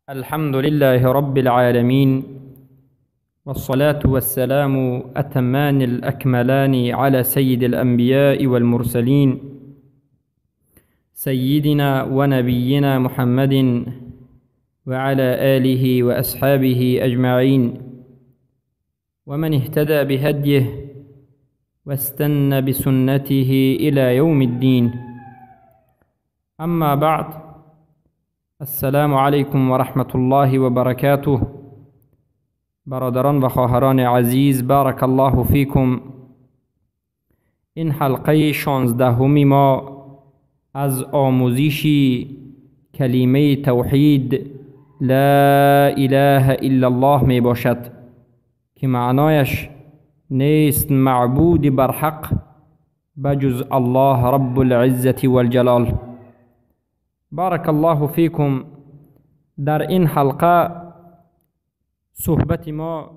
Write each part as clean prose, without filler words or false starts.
الحمد لله رب العالمين، والصلاة والسلام أتمان الأكملان على سيد الأنبياء والمرسلين، سيدنا ونبينا محمد وعلى آله وأصحابه أجمعين، ومن اهتدى بهديه واستنى بسنته إلى يوم الدين. أما بعد، السلام علیکم و رحمت الله و برکاته. برادران و خواهران عزیز، بارک الله فیکم. این حلقه 16 ما از آموزش کلمه توحید لا اله الا الله می باشد که معنایش نیست معبود برحق بجز الله رب العزة والجلال. بارک الله فیکم. در این حلقه صحبت ما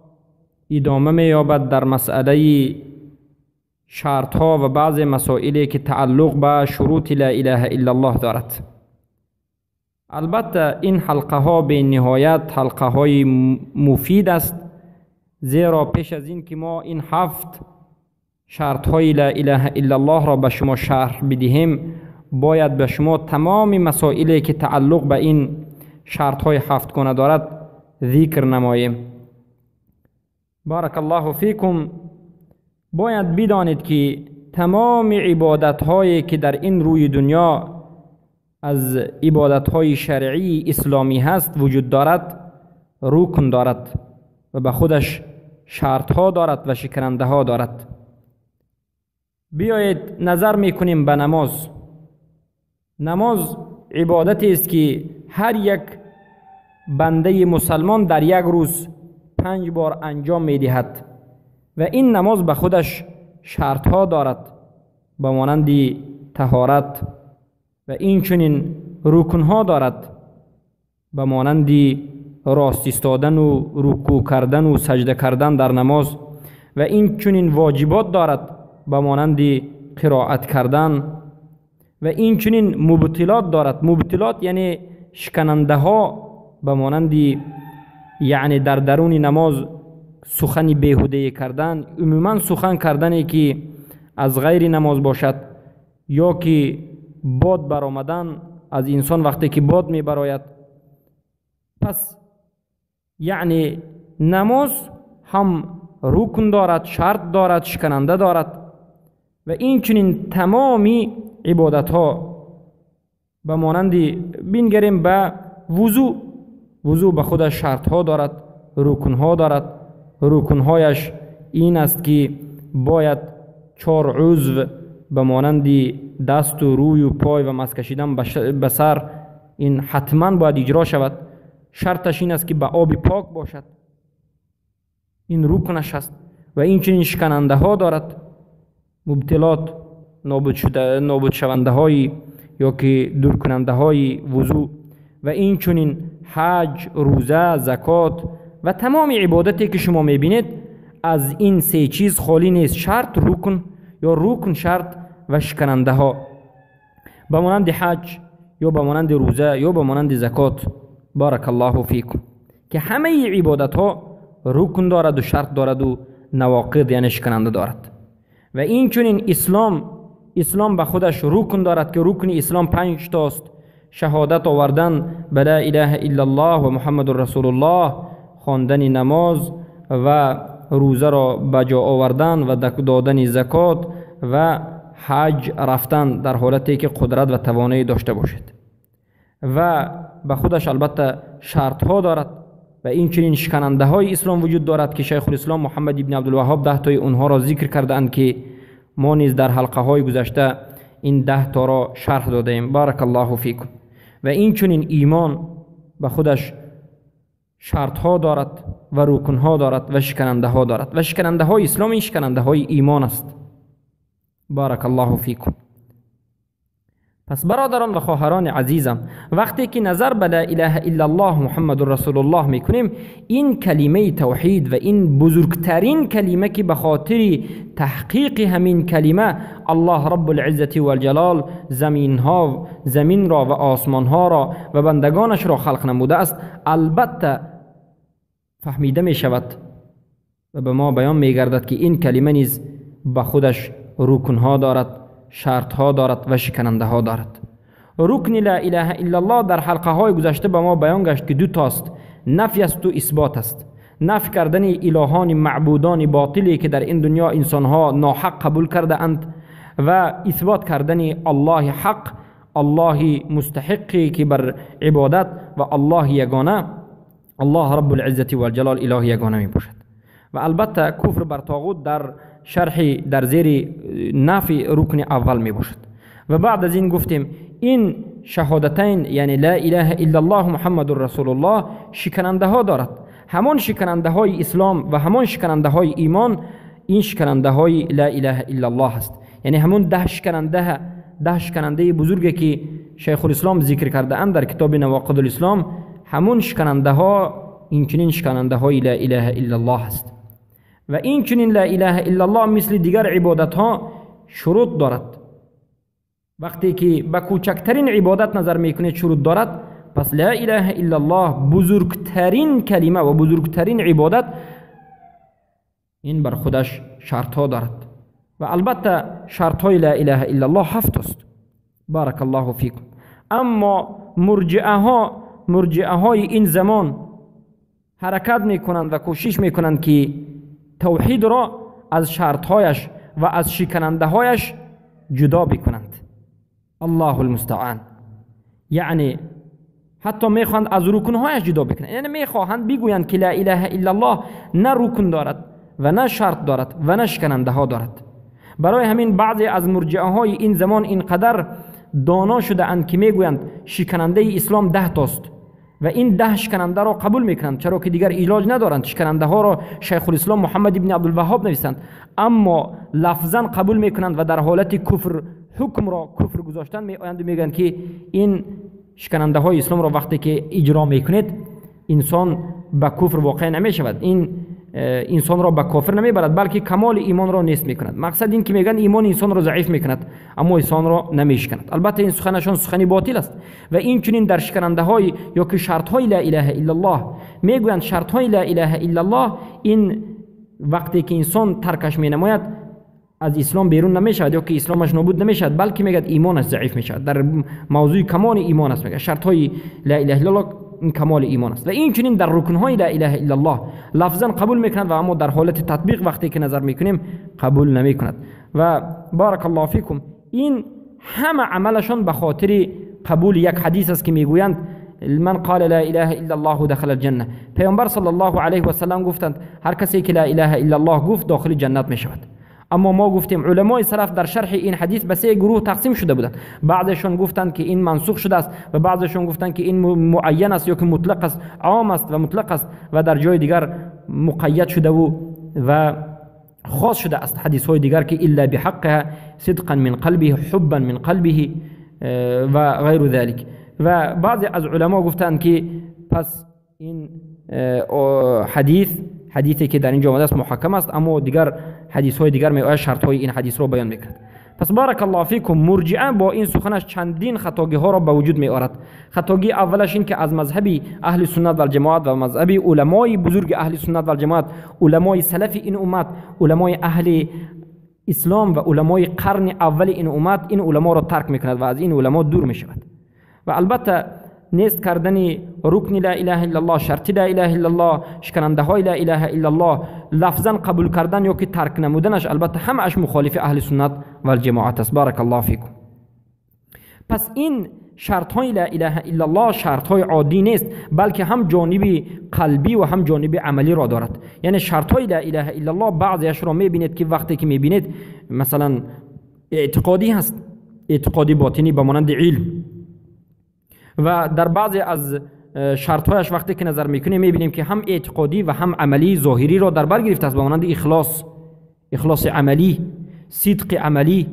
ادامه می یابد در مسئله شرط ها و بعض مسائلی که تعلق به شروط لا اله الا الله دارد. البته این حلقه ها به نهایت حلقه های مفید است، زیرا پیش از این که ما این 7 شرط های لا اله الا الله را به شما شرح بدهیم، باید به شما تمام مسائلی که تعلق به این شرط های 7 گانه دارد ذکر نماییم. بارک الله فیکم. باید بدانید که تمام عبادت هایی که در این روی دنیا از عبادت های شرعی اسلامی هست وجود دارد، رکن دارد و به خودش شرط ها دارد و شکننده ها دارد. بیایید نظر میکنیم به نماز. نماز عبادتی است که هر یک بنده مسلمان در یک روز 5 بار انجام میدهد و این نماز به خودش شرط ها دارد، به مانند طهارت، و این چنین رکن ها دارد، به مانند راست ایستادن و رکوع کردن و سجده کردن در نماز، و این چنین واجبات دارد، به مانند قرائت کردن، و این چنین مبطلات دارد. مبطلات یعنی شکننده ها، به مانند یعنی در درون نماز سخن بیهوده کردن، عموما سخن کردنی که از غیر نماز باشد، یا که باد برآمدن از انسان وقتی که باد میبراید. پس یعنی نماز هم رکن دارد، شرط دارد، شکننده دارد، و این چنین تمامی عبادت ها، به مانند بینگریم به وضو. وضو به خودش شرط ها دارد، رکن ها دارد. رکن هایش این است که باید 4 عضو به مانند دست و روی و پای و مس کشیدن به سر، این حتما باید اجرا شود. شرطش این است که به آب پاک باشد، این رکنش است. و این چنین شکننده ها دارد، مبتلات، نابود شونده های یا که دور کننده های وضو، و این چنین حج، روزه، زکات و تمام عبادتی که شما میبینید از این 3 چیز خالی نیست: شرط، رکن یا رکن، شرط و شکننده ها، به مانند حج یا به مانند روزه یا به مانند زکات. بارک الله فیکم. که همه عبادت ها رکن دارد و شرط دارد و نواقض یعنی شکننده دارد. و این چنین اسلام به خودش رکن دارد که رکن اسلام 5 تاست: شهادت آوردن به لا اله الا الله و محمد رسول الله، خواندن نماز و روزه را به جا آوردن و دادن زکات و حج رفتن در حالتی که قدرت و توانایی داشته باشد. و به خودش البته شرط ها دارد و این چنین شکننده های اسلام وجود دارد که شیخ الاسلام محمد ابن عبدالوهاب 10 تای اونها را ذکر کردند که ما نیز در حلقه های گذشته این 10 تا را شرح دادیم. بارک الله فیکم. و این چنین ایمان به خودش شرط ها دارد و رکن ها دارد و شکننده ها دارد، و شکننده های اسلام این شکننده های ایمان است. بارک الله فیکم. پس برادران و خواهران عزیزم، وقتی که نظر به لا اله الا الله محمد رسول الله میکنیم، این کلمه توحید و این بزرگترین کلمه که به خاطر تحقیق همین کلمه الله رب العزة والجلال زمین را و آسمان ها را و بندگانش را خلق نموده است، البته فهمیده می شود و به ما بیان می گردد که این کلمه نیز به خودش رکن ها دارد، شرط ها دارد و شکننده ها دارد. رکن لا اله الا الله در حلقه های گذشته به ما بیان گشت که دو تاست، نفی است و اثبات است. نفی کردن الهان معبودان باطلی که در این دنیا انسان ها ناحق قبول کرده اند و اثبات کردن الله حق، الله مستحقی که بر عبادت و الله یگانه، الله رب العزة والجلال اله یگانه می باشد. و البته کفر بر طاغوت در شرح در زیر نفی رکن اول می باشد. و بعد از این گفتیم این شهادتین، یعنی لا اله الا الله محمد رسول الله، شکننده ها دارد. همان شکننده های اسلام و همان شکننده های ایمان، این شکننده های لا اله الا الله است. یعنی همون ده شکننده بزرگی که شیخ الاسلام ذکر کرده اند در کتاب نواقض الاسلام، همون شکننده ها این چنین شکننده های لا اله الا الله است. و این چنین لا اله الا الله مثل دیگر عبادت ها شروط دارد. وقتی که به کوچکترین عبادت نظر میکنید شروط دارد، پس لا اله الا الله بزرگترین کلمه و بزرگترین عبادت، این بر خودش شرط ها دارد. و البته شرط های لا اله الا الله 7 است. بارک الله فیکم. اما مرجئه های این زمان حرکت میکنند و کوشش میکنند که توحید را از شرطهایش و از شکننده هایش جدا بکنند. الله المستعان. یعنی حتی میخواهند از رکنهایش جدا بکنند. یعنی میخواهند بگویند که لا اله الا الله نه رکن دارد و نه شرط دارد و نه شکننده ها دارد. برای همین بعضی از مرجئه های این زمان اینقدر دانا شده اند که میگویند شکننده اسلام 10 تاست و این 10 شکننده را قبول میکنند، چرا که دیگر علاج ندارند. شکننده ها را شیخ الاسلام محمد ابن عبدالوهاب نویسند، اما لفظا قبول میکنند و در حالت کفر حکم را کفر گذاشتن می آیند و میگویند که این شکننده های اسلام را وقتی که اجرا میکنید انسان به کفر واقع نمیشود، این انسان را به کافر نمیبرد، بلکه کمال ایمان را نیست میکند. مقصد این که میگن ایمان انسان را ضعیف میکند اما انسان را نمیشکند. البته این سخنشان سخنی باطل است. و این چنین در شکننده های یا که شرط های لا اله الا الله میگویند شرط های لا اله الا الله این وقتی که انسان ترکش مینماید از اسلام بیرون نمیشود یا که اسلامش نابود نمیشود، بلکه میگد ایمانش ضعیف میشود. در موضوع کمال ایمان است، میگه شرط های لا اله الا الله این کمال ایمان است. و این چنین در رکنهای لا اله الا الله لفظا قبول میکند و اما در حالت تطبیق وقتی که نظر میکنیم قبول نمیکند. و بارک الله فیکم، این همه عملشان به خاطر قبول یک حدیث است که میگویند من قال لا اله الا الله دخل الجنه. پیامبر صلی الله علیه و سلم گفتند هر کسی که لا اله الا الله گفت داخل جنت میشود. اما ما گفتیم علمای سلف در شرح این حدیث به 3 گروه تقسیم شده بودند. بعضشون گفتند که این منسوخ شده است و بعضشون گفتند که این معین است یا که مطلق است، عام است و مطلق است و در جای دیگر مقید شده و خاص شده است حدیث های دیگر که الا بحقها صدقا من قلبه حبا من قلبه و غیر ذلك. و بعضی از علما گفتند که پس این حدیثی که در اینجا آمده است محکم است، اما دیگر حدیث های دیگر می آید شرط های این حدیث را بیان میکند. پس بارک الله فیکم، مرجئه با این سخنش چندین خطاگی ها را به وجود می آورد. خطاگی اولش این که از مذهب اهل سنت و الجماعت و مذهب علمای بزرگ اهل سنت و الجماعت، علمای سلف این امت، علمای اهل اسلام و علمای قرن اول این امت، این علما را ترک میکند و از این علما دور می شود. و البته نیست کردن رکن لا اله الا الله، شرط لا اله الا الله، شکننده های لا اله الا الله، لفظا قبول کردن یا که ترک نمودنش، البته همش مخالف اهل سنت و الجماعت است. بارک الله فیکم. پس این شرط های لا اله الا الله شرط های عادی نیست، بلکه هم جانب قلبی و هم جانب عملی را دارد. یعنی شرط های لا اله الا الله بعضیش را میبینید که وقتی که میبینید مثلا اعتقادی هست، اعتقادی باطنی به مانند علم، و در بعضی از شرطهایش وقتی که نظر میکنیم میبینیم که هم اعتقادی و هم عملی ظاهری را در بر گرفته است، به مانند اخلاص، اخلاص عملی، صدق عملی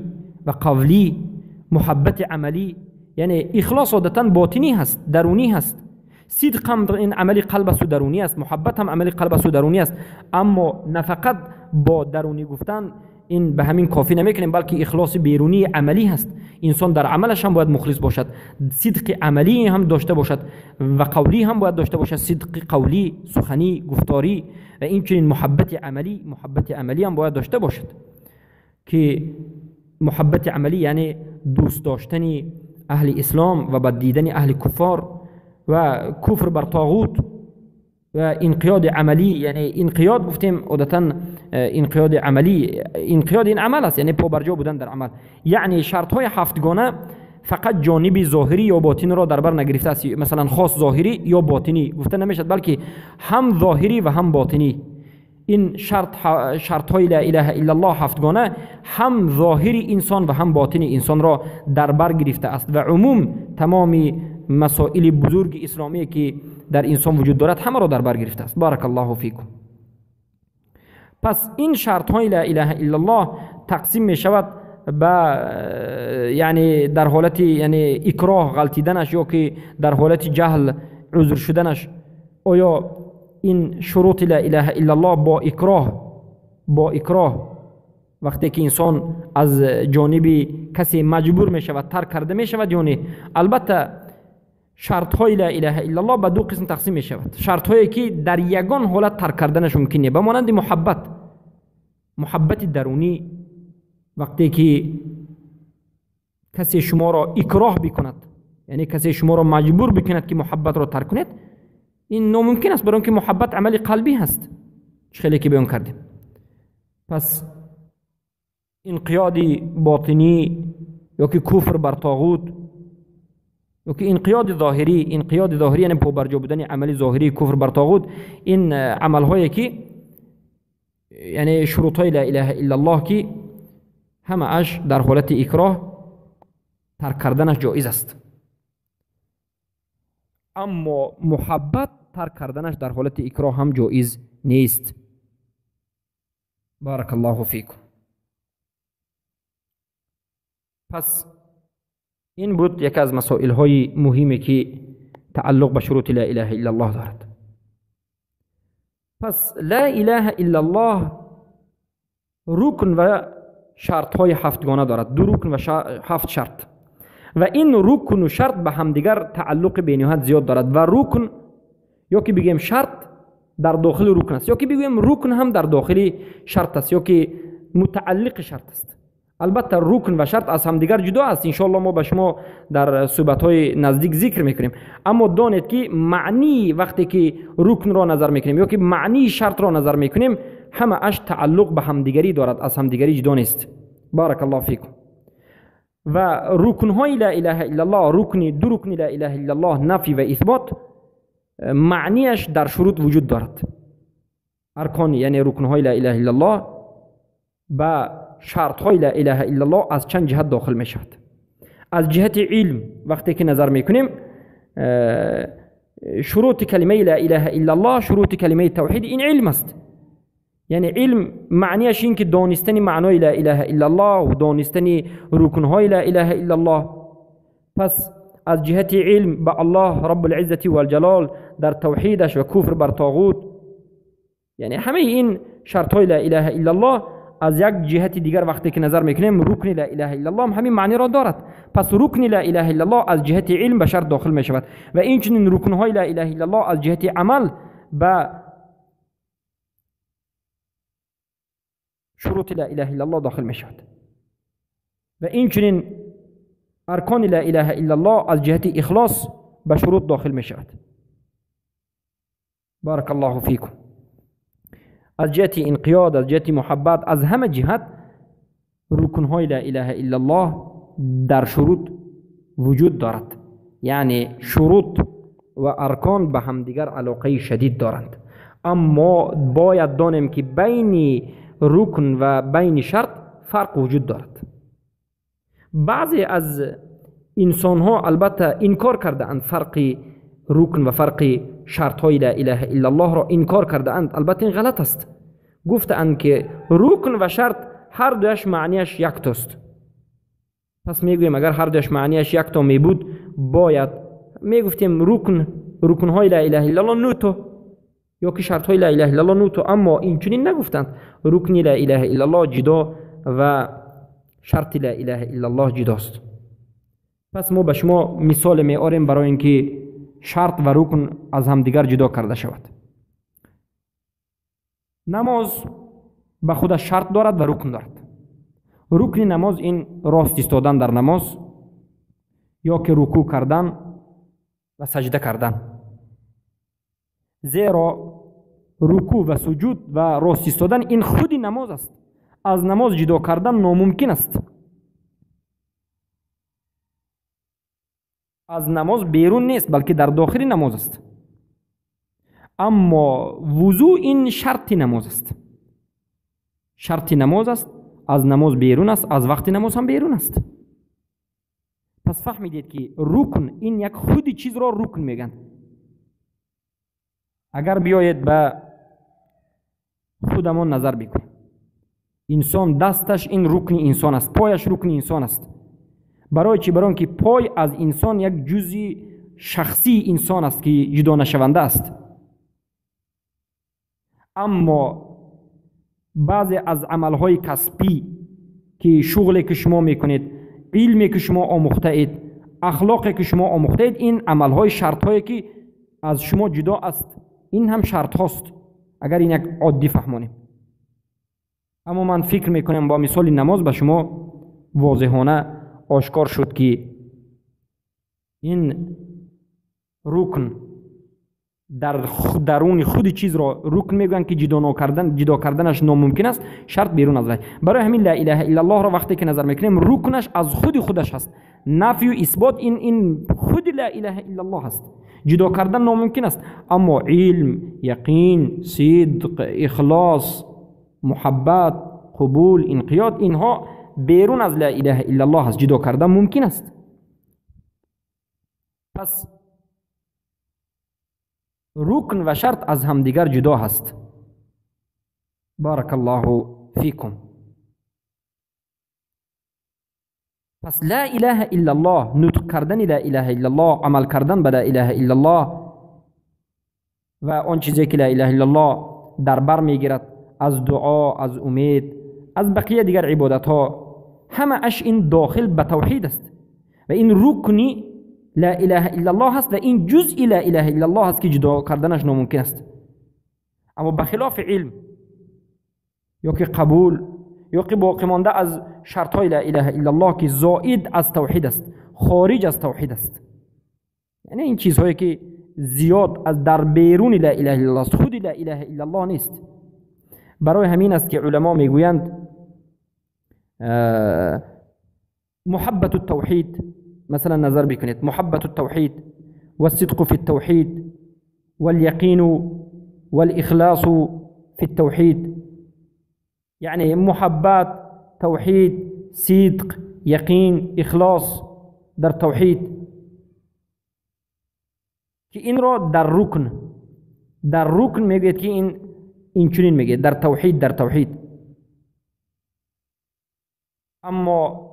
و قولی، محبت عملی، یعنی اخلاص عادتا باطنی هست، درونی هست. صدق هم این عملی قلب است و درونی است، محبت هم عملی قلب است و درونی است. اما نه فقط با درونی گفتن این به همین کافی نمیکنیم، بلکه اخلاص بیرونی عملی هست. انسان در عملش هم باید مخلص باشد، صدق عملی هم داشته باشد و قولی هم باید داشته باشد، صدق قولی، سخنی، گفتاری و اینچنین محبت عملی، محبت عملی هم باید داشته باشد که محبت عملی یعنی دوست داشتن اهل اسلام و بد دیدن اهل کفار و کفر بر طاغوت و انقیاد عملی. یعنی انقیاد گفتیم عادتا انقیاد عملی، انقیاد این عمل است، یعنی پابرجا بودن در عمل. یعنی شرط های هفتگانه فقط جانب ظاهری یا باطنی را در بر نگرفته است، مثلا خاص ظاهری یا باطنی گفته نمیشد، بلکه هم ظاهری و هم باطنی. این شرط های لا اله الا الله هفتگانه هم ظاهری انسان و هم باطنی انسان را در بر گرفته است و عموم تمام مسائل بزرگ اسلامی که در انسان وجود دارد همه را در بر گرفته است. بارک الله فیکم. پس این شرط های لا اله الا الله تقسیم می شود به یعنی در حالت یعنی اکراه غلطیدنش یا که در حالت جهل عذر شدنش. آیا این شروط لا اله الا الله با اکراه وقتی که انسان از جانب کسی مجبور می شود ترک کرده می شود یا نه؟ البته شرط های لا اله الا الله به دو قسم تقسیم می شود. شرط هایی که در یگان حالت ترک کردنش ممکن نیست، به مانند محبت درونی. وقتی که کسی شما را اکراه بکند، یعنی کسی شما را مجبور بکند که محبت را ترک کنید، این ناممکن است، برای اینکه محبت عمل قلبی هست، خیلی که بیان کردیم. پس انقیاد باطنی یا که کفر بر طاغوت یا که انقیاد ظاهری، انقیاد ظاهری یعنی پابرجا بودن عمل ظاهری کفر بر طاغوت، این عمل هایی که یعنی شروط های لا اله الا الله که همه اش در حالت اکراه ترک کردنش جایز است، اما محبت ترک کردنش در حالت اکراه هم جایز نیست. بارک الله فیکم. پس این بود یکی از مسائل های مهمی که تعلق به شروط لا اله الا الله دارد. پس لا اله الا الله رکن و شرط های هفتگانه دارد، دو رکن و هفت شرط، و این رکن و شرط به همدیگر تعلق بینهایت زیاد دارد. و رکن یا که بگیم شرط در داخل رکن است، یا که بگیم رکن هم در داخل شرط است، یا که متعلق شرط است. البته رکن و شرط از همدیگر جدا است، انشاءالله ما به شما در صحبت‌های نزدیک ذکر میکنیم. اما دانید که معنی وقتی که رکن را نظر میکنیم یا که معنی شرط را نظر میکنیم، همه اش تعلق به همدیگری دارد، از همدیگری جدا نیست. بارک الله فیکم. و رکن‌های لا اله الا الله، رکن دو رکن لا اله الا الله، نفی و اثبات، معنیش در شروط وجود دارد. ارکان یعنی رکن‌های لا اله الا الله با شرط های لا اله الا الله از چند جهت داخل می شود. از جهت علم وقتی که نظر میکنیم، شروط کلمه لا اله الا الله، شروط کلمه توحید، این علم است. یعنی علم معنیش این که دانستن معنای لا اله الا الله و دانستن رکنهای لا اله الا الله. پس از جهت علم به الله رب العزة والجلال در توحیدش و کفر بر طاغوت، یعنی همه این شرط های لا اله الا الله از یک جهت دیگر وقتی که نظر میکنیم، رکن لا اله الا الله همین معنی را دارد. پس رکن لا اله الا الله از جهت علم به شرط داخل می شود و این چنین رکن های لا اله الا الله از جهت عمل به شروط لا اله الا الله داخل می شود و این چنین ارکان لا اله الا الله از جهت اخلاص به شروط داخل می شود. بارک الله فیکم. از جهت انقیاد، از جهت محبت، از همه جهت رکنهای لا اله الا الله در شروط وجود دارد. یعنی شروط و ارکان به همدیگر علاقه شدید دارند. اما باید دانیم که بین رکن و بین شرط فرق وجود دارد. بعضی از انسان ها البته انکار کرده اند فرق رکن و فرق شرط های لا اله الا الله را انکار کرده اند. البته این غلط است. گفتند که رکن و شرط هر دویش معنیش یک تاست. پس میگوییم اگر هر دویش معنیش یک تا می بود باید میگفتیم رکن های لا اله الا الله 9 تا یا که شرط های لا اله الا الله 9 تا، اما این چنین نگفتند. رکن لا اله الا الله جدا و شرط لا اله الا الله جداست. پس ما به شما مثال می آریم برای اینکه شرط و رکن از هم دیگر جدا کرده شود. نماز به خودش شرط دارد و رکن دارد. رکن نماز این راست ایستادن در نماز یا که رکوع کردن و سجده کردن، زیرا رکوع و سجود و راست ایستادن این خود نماز است. از نماز جدا کردن ناممکن است. از نماز بیرون نیست بلکه در داخل نماز است. اما وضوع این شرط نماز است. شرط نماز است، از نماز بیرون است، از وقت نماز هم بیرون است. پس فهمیدید که رکن این یک خودی چیز را رکن میگن. اگر بیاید به خودمان نظر بکنیم، انسان دستش این رکن انسان است، پایش رکن انسان است. برای چی؟ برای اینکه پای از انسان یک جزء شخصی انسان است که جدا نشونده است. اما بعضی از عملهای کسبی که شغلی که شما میکنید، علمی که شما آموخته اید، اخلاقی که شما آموخته اید، این عملهای شرط هایی که از شما جدا است، این هم شرط هاست. اگر این یک عادی فهمانیم. اما من فکر میکنم با مثال نماز به شما واضحانه آشکار شد که این رکن در درون خود چیز را رکن میگویند که جدا کردنش ناممکن است، شرط بیرون از وی. برای همین لا اله الا الله را وقتی که نظر میکنیم رکنش از خود خودش هست. نفی و اثبات این خود لا اله الا الله هست، جدا کردن ناممکن است. اما علم، یقین، صدق، اخلاص، محبت، قبول، انقیاد، اینها بیرون از لا اله الا الله هست، جدا کردن ممکن است. پس رکن و شرط از همدیگر جدا هست. بارک الله فیکم. پس لا اله الا الله، نطق کردن لا اله الا الله، عمل کردن به لا اله الا الله و آن چیزی که لا اله الا الله در بر میگیرد از دعا، از امید، از بقیه دیگر عبادت ها، همه اش این داخل به توحید است و این رکنی لا اله الا الله هست و این جزء لا اله الا الله هست که جدا کردنش ناممکن است. اما بخلاف علم یا که قبول یا که باقی مانده از شرط های لا اله الا الله که زائد از توحید است، خارج از توحید است، یعنی این چیزهایی که زیاد از در بیرون لا اله الا الله است، خود لا اله الا الله نیست. برای همین است که علما میگویند محبت التوحید، مثلا نظر بکنید، محبت التوحید والصدق في التوحید واليقين والإخلاص في التوحید. یعنی محبت، توحید، صدق، یقین، اخلاص در توحید، که این را در رکن میگوید که این چنین میگه در توحید، در توحید. اما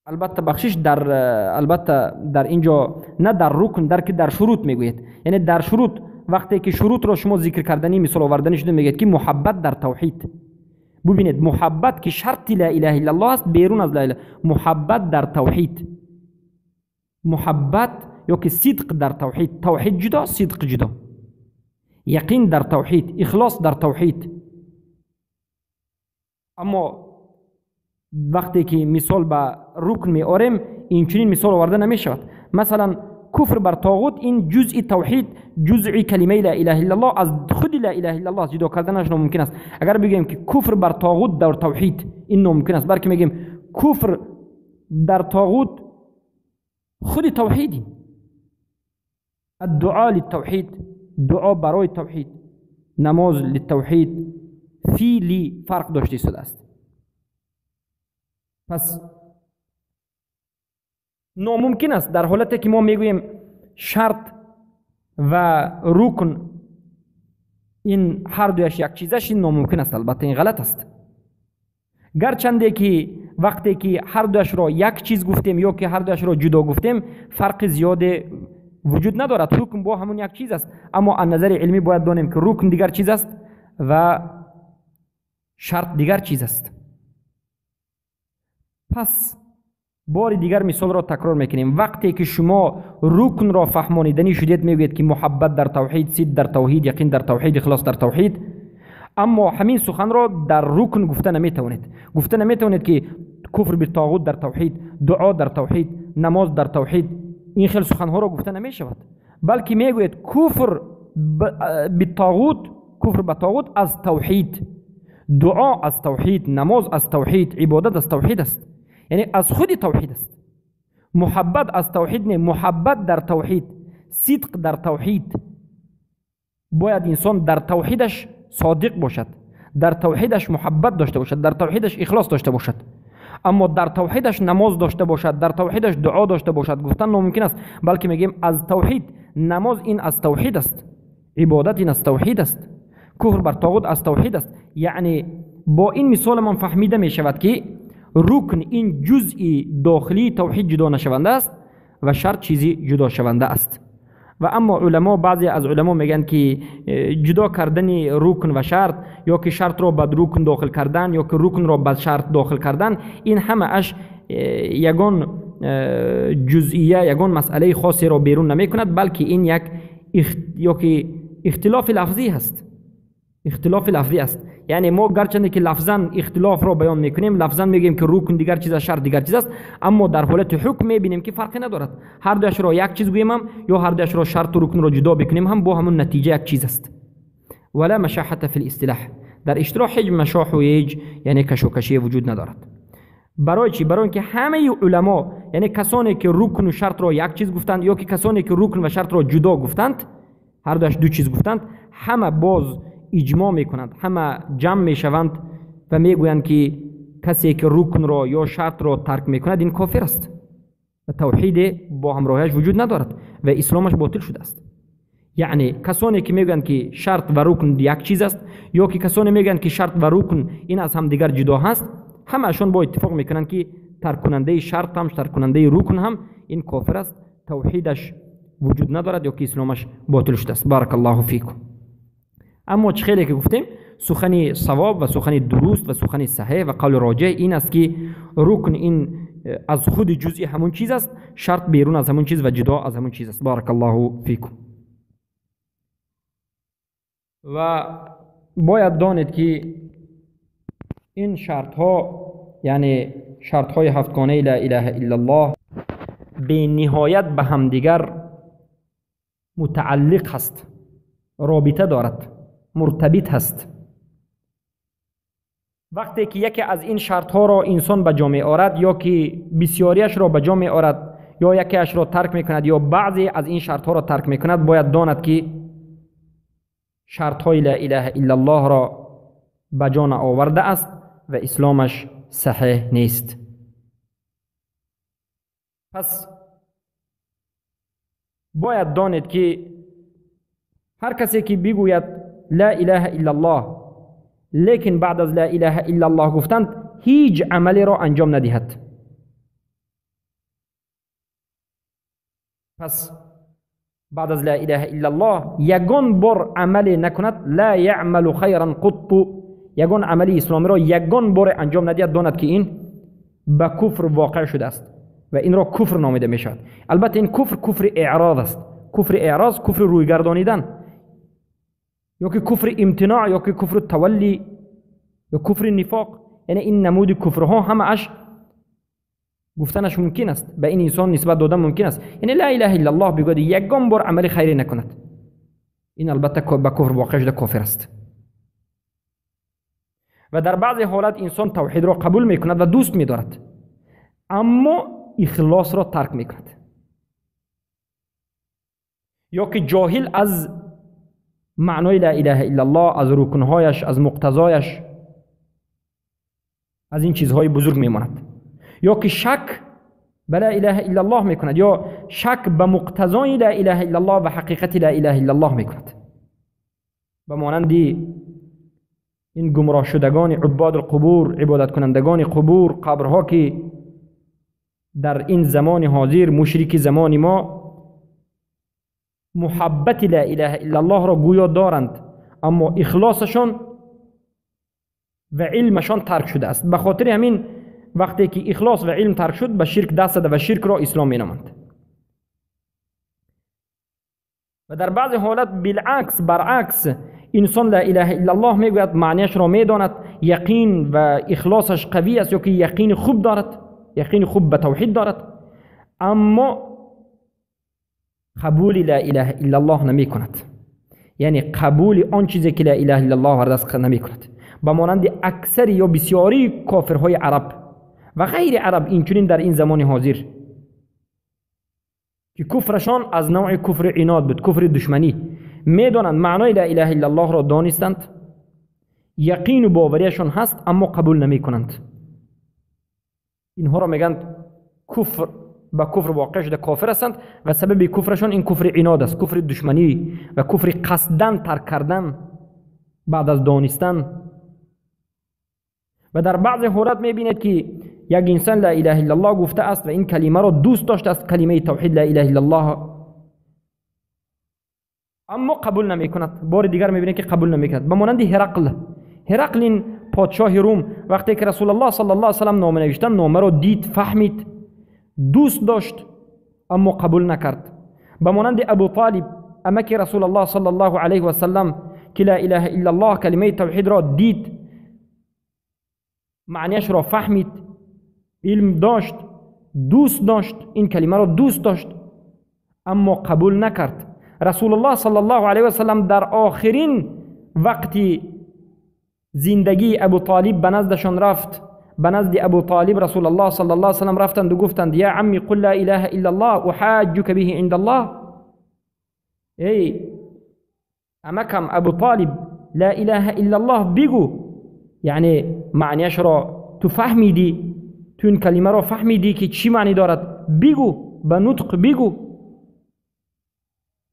البته بخشش در البته در اینجا نه در رکن، در که در شروط میگوید. یعنی در شروط وقتی که شروط را شما ذکر کردنی مثال آوردنی شده میگید که محبت در توحید. ببینید محبت که شرط لا اله الا الله است، بیرون از لا اله، محبت در توحید، محبت یا که صدق در توحید، توحید جدا، صدق جدا، یقین در توحید، اخلاص در توحید. اما وقتی که مثال به رکن می آریم این چنین مثال آورده نمی شود. مثلا کفر بر طاغوت این جزء توحید، جزء کلمه لا اله الا الله از خود لا اله الا الله جدا کردنش ناممکن است. اگر بگیم که کفر بر طاغوت در توحید، این ناممکن است، بلکه میگیم کفر در طاغوت خود توحیدی. الدعاء للتوحید، دعا برای توحید، نماز للتوحید، فیلی فرق داشته شده است. پس ناممکن است در حالتی که ما میگوییم شرط و رکن این هر دویش یک چیزش، این ناممکن است، البته این غلط است. гарчанде ки вақте ки ҳар дуяшро як чиз гуфтем ё ки ҳар дуяшро ҷудо гуфтем, фарқи зиёде вуҷуд надорад. Ҳукм бо ҳамон як чиз аст, аммо аз назари илмӣ бояд донем ки рукн дигар чиз аст ва шарт дигар чиз аст. Пас бори дигар мисолро такрор мекунем. Вақте ки шумо рукнро фаҳмониданӣ шудед, мегӯед ки муҳаббат дар тавҳид, сид дар тавҳид, яқин дар тавҳид, ихлос дар тавҳид, аммо ҳамин суханро дар рукн гуфта наметавонед. Гуфта наметавонед ки куфр битоғут дар тавҳид, дуо дар тавҳид, намоз дар тавҳид, ин хел суханҳоро гуфта намешавад, балки мегӯед куфр битоғут, куфр ба тоғут аз тавҳид, дуо аз тавҳид, намоз аз тавҳид, ибодат аз тавҳид аст, яъне аз худи тавҳид аст. Муҳаббат аз тавҳид не, муҳаббат дар тавҳид, сидқ дар тавҳид. Бояд инсон дар тавҳидаш содиқ бошад, дар тавҳидаш муҳаббат дошта бошад, дар тавҳидаш ихлос дошта бошад. Аммо дар тавҳидаш намоз дошта бошад, дар тавҳидаш дуо дошта бошад, гуфтан номумкин аст, балки мегӯем аз тавҳид. Намоз ин аз тавҳид аст, ибодат ин аз тавҳид аст, куфр бар тоғут аз тавҳид аст. Яъне бо ин мисолмон фаҳмида мешавад ки рукн ин ҷузъи дохилии тавҳид ҷудо нашаванда аст ва шарт чизи ҷудошаванда аст. Ва аммо уламо, баъзе аз уламо мегӯянд ки ҷудо кардани рукн ва шарт ё ки шартро ба рукн дохил кардан ё ки рукнро ба шарт дохил кардан, ин ҳамааш ягон ҷузъия, ягон масъалаи хосеро берун намекунад, балки ин як ё ки ихтилофи лафзӣ ҳаст. Ихтилофи лафзӣ аст. Яъне мо гарчанде ки лафзан ихтилофро баён мекунем, лафзан мегӯем ки рукн дигар чиз аст, шарт дигар чиз аст, аммо дар ҳолати ҳукм мебинем ки фарқе надорад. Ҳар дуяшро як чиз гӯем ҳам ё ҳар дуяшро шарту рукнро ҷудо бикунем ҳам, бо ҳамон натиҷа як чиз аст. Вала машаҳата фи листилоҳ, дар иштироҳ ҳеҷ машоҳу ҳеҷ яъне кашокашие вуҷуд надорад. Барои чӣ? Барои инки ҳамаи уламо, яъне касоне ки рукну шартро як чиз гуфтанд ё ки касоне ки рукн ва шартро ҷудо гуфтанд, ҳар дуяш ду чиз гуфтанд, ҳама боз иҷмоъ мекунанд, ҳама ҷамъ мешаванд ва мегӯянд ки касе ки рукнро ё шартро тарк мекунад, ин кофир аст ва тавҳиде бо ҳамроҳиаш вуҷуд надорад ва исломаш ботил шудааст. Яъне касоне ки мегӯянд ки шарт ва рукн як чиз аст ё ки касоне мегӯянд ки шарт ва рукн ин аз ҳамдигар ҷудо ҳаст, ҳамаашон бо иттифоқ мекунанд ки тарккунандаи шарт ҳам, тарккунандаи рукн ҳам ин кофир аст, тавҳидаш вуҷуд надорад ё ки исломаш ботил шудааст. Баракаллоҳу фикум. Аммо чӣ хеле ки гуфтем, сухани савоб ва сухани дуруст ва сухани саҳеҳ ва қавли роҷеъ ин аст ки рукн ин аз худи ҷузъи ҳамон чиз аст, шарт берун аз ҳамон чиз ва ҷудо аз ҳамон чиз аст. Баракаллоҳу фикум. Ва бояд донед ки ин шартҳо, яъне шартҳои ҳафтгонаи ла илаҳа иллаллоҳ, бениҳоят ба ҳамдигар мутааллиқ ҳаст, робита дорад, муртабит ҳаст. Вақте ки яке аз ин шартҳоро инсон ба ҷо меорад ё ки бисёриашро ба ҷо меорад ё якеашро тарк мекунад ё баъзе аз ин шартҳоро тарк мекунад, бояд донад ки шартҳои ла илаҳа иллаллоҳро ба ҷо наовардааст ва исломаш саҳеҳ нест. Пас бояд донед ки ҳар касе ки бигӯяд ла илаҳа иллаллоҳ, лекин баъд аз ла илаҳа иллаллоҳ гуфтанд ҳеҷ амалеро анҷом надиҳад, пас баъд аз ла илаҳа иллаллоҳ ягон бор амале накунад, ла яъмалу хайран қутту, ягон амали исломиро ягон боре анҷом надиҳад, донад ки ин ба куфр воқеъ шудааст ва инро куфр номида мешавад. Албатта ин куфр куфри эъроз аст. Куфри эъроз куфри рӯйгардонидан ё ки куфри имтиноъ ё ки куфри таваллӣ ё куфри нифоқ, яъне ин намуди куфрҳо ҳамааш гуфтанаш мумкин аст, ба ин инсон нисбат додан мумкин аст. Яъне ла илаҳа иллаллоҳ бигӯяд, ягон бор амали хайре накунад, ин албатта ба куфр воқеъ шуда кофир аст. Ва дар баъзе ҳолат инсон тавҳидро қабул мекунад ва дӯст медорад, аммо ихлосро тарк мекунад ё ки ҷоҳил аз маънои ла илаҳа иллаллоҳ, аз рукнҳояш, аз муқтазояш, аз ин чизҳои бузург мемонад, ё ки шак ба ла илаҳа иллаллоҳ мекунад ё шак ба муқтазои ла илаҳа иллаллоҳ ва ҳақиқати ла илаҳа иллаллоҳ мекунад, ба монанди این گمراه شدگان عباد القبور، عبادت کنندگان قبور، قبرها که در این زمان حاضر مشرک زمان ما محبت لا اله الا الله را گویا دارند، اما اخلاصشان و علمشان ترک شده است. به خاطر همین وقتی که اخلاص و علم ترک شد به شرک دست زده و شرک را اسلام مینامند. و در بعضی حالت بالعکس، برعکس، انسان لا اله الا الله میگوید، معنیش را میداند، یقین و اخلاصش قوی است یا که یقین خوب دارد، یقین خوب به توحید دارد، اما قبول لا اله الا الله نمی کند، یعنی قبول آن چیزی که لا اله الا الله آورده است نمی کند. به مانند اکثر یا بسیاری کافرهای عرب و غیر عرب اینچنین در این زمان حاضر که کفرشان از نوع کفر عناد بود، کفر دشمنی، میدانند معنای لا اله الا الله را دانستند، یقین و باوریشان هست، اما قبول نمی کنند. اینها را میگن کفر، با کفر واقع شده، کافر هستند و سبب کفرشان این کفر عناد است، کفر دشمنی و کفر قصدن ترک کردن بعد از دانستن. و در بعض حالت میبینید که یک انسان لا اله الا الله گفته است و این کلمه را دوست داشته است، کلمه توحید لا اله الا الله، اما قبول نمی کند. بار دیگر میبینید که قبول نمی کند. به مانند هرقل، هرقل این پادشاه روم وقتی که رسول الله صلی الله علیه و سلم نامه نوشتن، نامه را دید، فهمید، دوست داشت، اما قبول نکرد. به مانند ابو طالب امک رسول الله صلی الله علیه و سلم که لا اله الا الله کلمه توحید را دید، معنیش را فهمید، علم داشت، دوست داشت، این کلمه را دوست داشت، اما قبول نکرد. رسول الله صلی الله علیه و سلم در آخرین وقتی زندگی ابو طالب به نزدشان رفت، به نزد ابو طالب رسول الله صلی الله علیه و سلم رفتند و گفتند یا عمی قل لا اله الا الله احاجک به عند الله. ای امکم ابو طالب لا اله الا الله بگو، یعنی معنیش را تو فهمیدی، تو این کلمه را فهمیدی که چی معنی دارد، بگو، به نطق بگو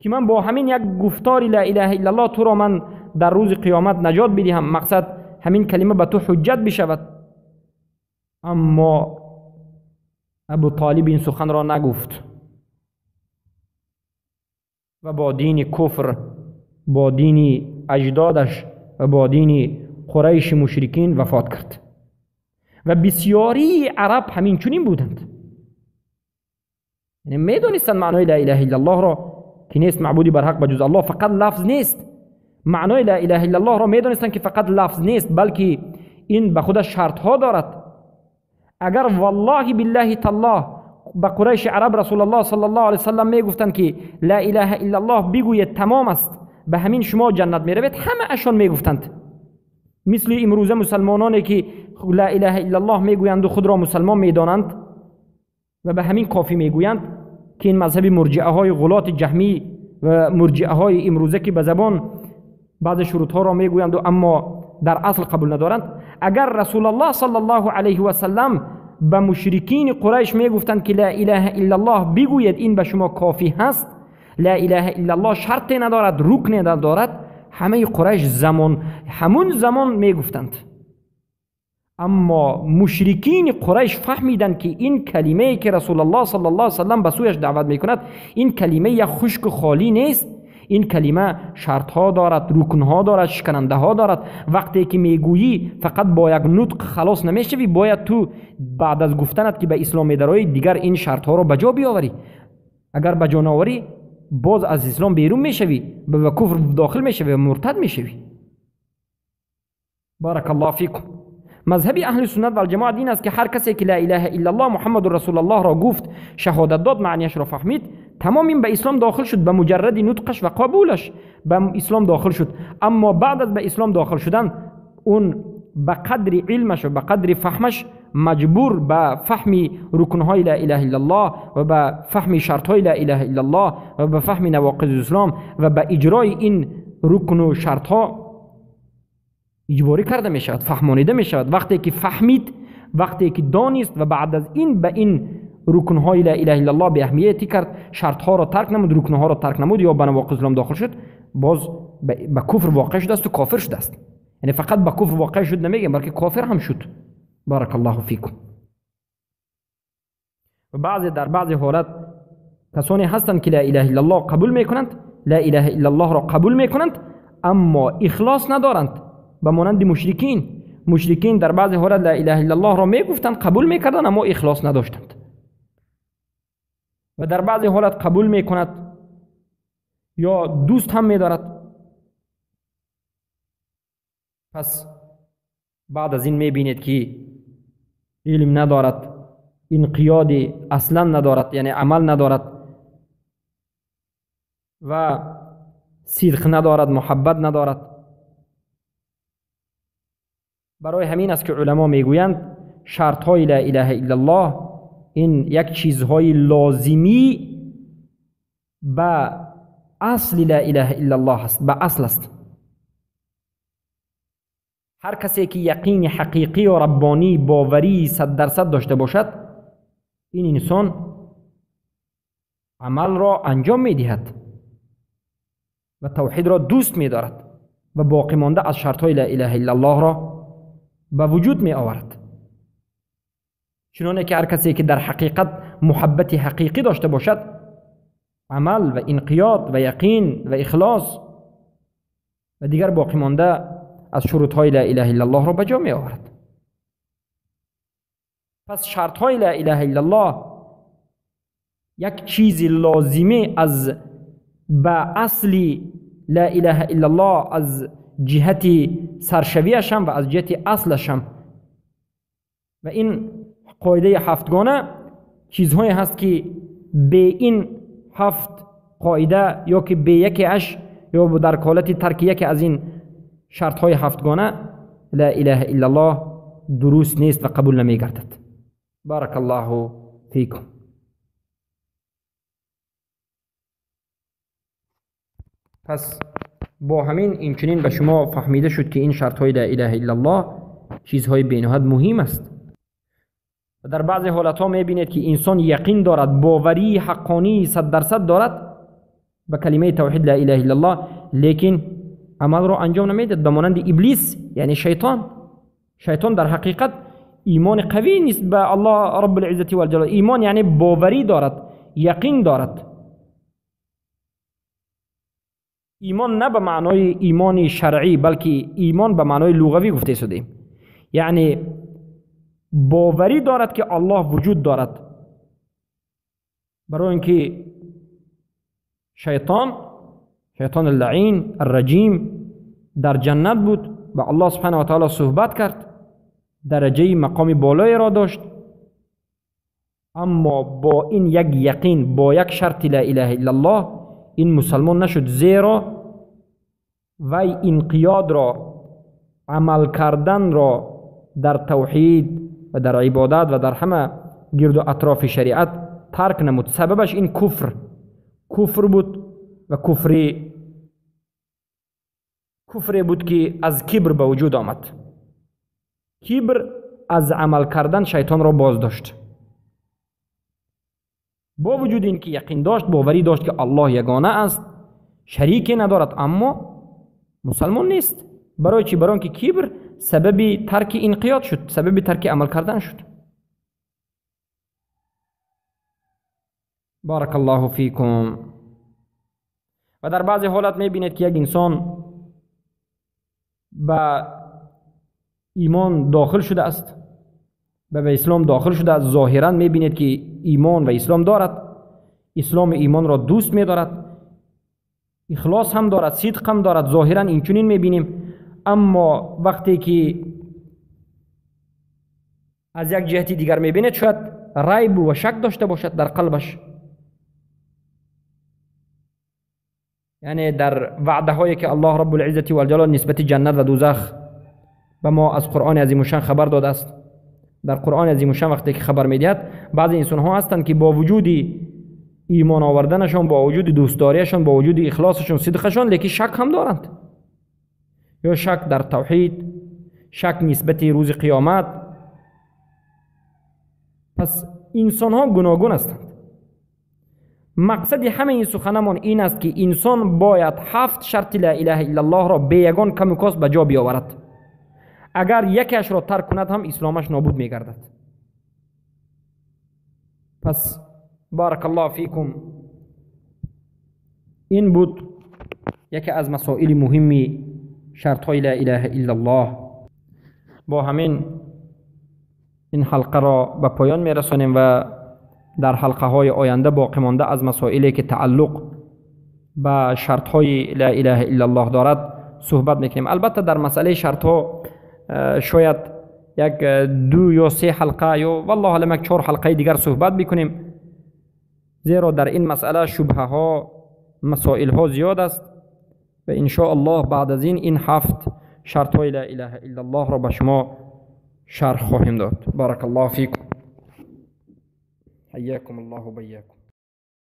که من با همین یک گفتار لا اله الا الله تو را من در روز قیامت نجات بدهم، مقصد همین کلمه به تو حجت بشود. اما ابو طالب این سخن را نگفت و با دین کفر، با دین اجدادش و با دین قریش مشرکین وفات کرد. و بسیاری عرب همین چنین بودند، یعنی میدانستند معنای لا اله الا الله را که نیست معبودی بر حق بجز الله، فقط لفظ نیست. معنای لا اله الا الله را میدانستند که فقط لفظ نیست، بلکه این به خودش شرط ها دارد. اگر والله بالله تالله به قریش عرب رسول الله صلی الله علیه وسلم میگفتند که لا اله الا الله بگوید تمام است، به همین شما جنت میروید، همه اشان میگفتند. مثل امروزه مسلمانانی که لا اله الا الله میگویند و خود را مسلمان میدانند و به همین کافی میگویند، که این مذهب مرجئه های غلات جهمی و مرجئه های امروزه که به زبان بعض شروط ها را میگویند و اما در اصل قبول ندارند. اگر رسول الله صلی الله علیه و سلم به مشرکین قریش میگفتند که لا اله الا الله بگوید این به شما کافی هست، لا اله الا الله شرط ندارد، رکن ندارد، همه قریش زمان همون زمان میگفتند. اما مشرکین قریش فهمیدند که این کلمه که رسول الله صلی الله علیه و سلم به سویش دعوت میکند، این کلمه یک خشک خالی نیست، این کلمه شرط ها دارد، رکن ها دارد، شکننده ها دارد. وقتی که میگویی فقط با یک نطق خلاص نمیشوی، باید تو بعد از گفتنت که به اسلام میدرایی دیگر این شرط ها را به جا بیاوری. اگر به جا نآوری باز از اسلام بیرون میشوی، به کفر داخل میشوی و مرتد میشوی. بارک الله فیکم. مذهب اهل سنت و الجماعت این است که هر کسی که لا اله الا الله محمد رسول الله را گفت، شهادت داد، معنیش را فهمید، تمام این به اسلام داخل شد، به مجرد نطقش و قبولش به اسلام داخل شد. اما بعد از به اسلام داخل شدن، اون به قدر علمش و به قدر فهمش مجبور به فهم رکنهای لا اله الا الله و به فهم شرطهای لا اله الا الله و به فهم نواقض اسلام و به اجرای این رکن و شرطها اجباری کرده می شود، فهمانیده می شود. وقتی که فهمید، وقتی که دانست و بعد از این به این رکنهای لا اله الا الله به اهمیتی کرد، شرطها را ترک نمود، رکنها را ترک نمود یا به نواقض اسلام داخل شد، باز به کفر واقع شده است و کافر شده است. یعنی فقط به کفر واقع شد نمیگم، بلکه کافر هم شد. بارک الله فیکم. و بعضی در بعضی حالت کسانی هستند که لا اله الا الله قبول میکنند، لا اله الا الله را قبول میکنند، اما اخلاص ندارند، به مانند مشرکین. مشرکین در بعضی حالت لا اله الا الله را میگفتند، قبول میکردند، اما اخلاص نداشتند. و در بعضی حالت قبول میکند یا دوست هم میدارد. پس بعد از این میبینید که علم ندارد، انقیاد اصلا ندارد، یعنی عمل ندارد و صدق ندارد، محبت ندارد. برای همین است که علما میگویند شرط های لا اله الا الله این یک چیزهای لازمی به اصل لا اله الا الله است، به اصل است. هر کسی که یقین حقیقی و ربانی باوری 100% داشته باشد، این انسان عمل را انجام میدهد و توحید را دوست میدارد و باقی مانده از شرطهای لا اله الا الله را به وجود می آورد. چنانه که هر کسی که در حقیقت محبت حقیقی داشته باشد، عمل و انقیاد و یقین و اخلاص و دیگر باقی مانده از شروطهای لا اله الا الله را به جا می آورد. پس شرطهای لا اله الا الله یک چیز لازمه از به اصل لا اله الا الله، از جهت سرشویش هم و از جهت اصلش هم. و این قاعده هفتگانه چیزهایی هست که به این هفت قاعده یا که به یکی اش یا در حالت ترک یکی از این شرط های هفتگانه لا اله الا الله درست نیست و قبول نمی گردد. بارک الله فیکم. پس با همین اینچنین به شما فهمیده شد که این شرط های لا اله الا الله چیزهای بینهایت مهم است. و در بعضی حالت ها میبینید که انسان یقین دارد، باوری حقانی 100% دارد به کلمه توحید لا اله الا الله، لیکن عمل را انجام نمیدهد، به مانند ابلیس، یعنی شیطان. شیطان در حقیقت ایمان قوی نیست به الله رب العزة والجلال. ایمان یعنی باوری دارد، یقین دارد. ایمان نه به معنای ایمان شرعی، بلکه ایمان به معنای لغوی گفته شده، یعنی باوری دارد که الله وجود دارد. برای اینکه شیطان اللعین الرجیم در جنت بود و الله سبحانه و تعالی صحبت کرد، درجه مقام بالایی را داشت، اما با این یک یقین، با یک شرط لا اله الا الله، این مسلمان نشد، زیرا وی انقیاد را، عمل کردن را در توحید و در عبادت و در همه گرد و اطراف شریعت ترک نمود. سببش این کفر بود و کفری بود که از کبر به وجود آمد. کبر از عمل کردن شیطان را باز داشت. با وجود اینکه یقین داشت، باوری داشت که الله یگانه است، شریکی ندارد، اما مسلمان نیست. برای چی؟ برای اینکه کبر سبب ترک انقیاد شد، سبب ترک عمل کردن شد. بارک الله فیکم. و در بعضی حالت میبینید که یک انسان به ایمان داخل شده است، به اسلام داخل شده است، ظاهرا میبینید که ایمان و اسلام دارد، اسلام ایمان را دوست میدارد، اخلاص هم دارد، صدق هم دارد، ظاهرا اینچنین میبینیم، اما وقتی که از یک جهتی دیگر میبینید شاید ریب و شک داشته باشد در قلبش، یعنی در وعده هایی که الله رب العزة والجلال نسبت جنت و دوزخ به ما از قرآن عظیم الشان خبر داده است. در قرآن عظیم الشان وقتی که خبر میدهد، بعضی انسان ها هستند که با وجود ایمان آوردنشان، با وجود دوستداریشان، با وجود اخلاصشان، صدقشان، لیکن شک هم دارند، یا شک در توحید، شک نسبت روز قیامت. پس انسان ها گوناگون هستند. مقصد همه این سخنمان این است که انسان باید 7 شرط لا اله الا الله را به یگان کم و کاست به جا بیاورد. Агар якеашро тарк кунад ҳам исломаш нобуд мегардад. Пас барак аллоҳ фикум, ин буд яке аз масоили муҳими шартҳои ла илаҳа иллаллоҳ. Бо ҳамин ин ҳалқаро ба поён мерасонем ва дар ҳалқаҳои оянда боқӣ монда аз масоиле ки тааллуқ ба шартҳои ла илаҳа иллаллоҳ дорад суҳбат мекунем. Албатта, дар масъалаи шартҳо шояд як ду ё се ҳалқа ё, валлоҳу алам, як чор ҳалқаи дигар суҳбат бикунем, зеро дар ин масъала шубҳаҳо, масоилҳо зиёд аст ва иншоаллоҳ баъд аз ин ҳафт шартҳои ла илаҳа иллаллоҳро ба шумо шарҳ хоҳем дод. Барак аллоҳу фикум, ҳайякум аллоҳу байякум.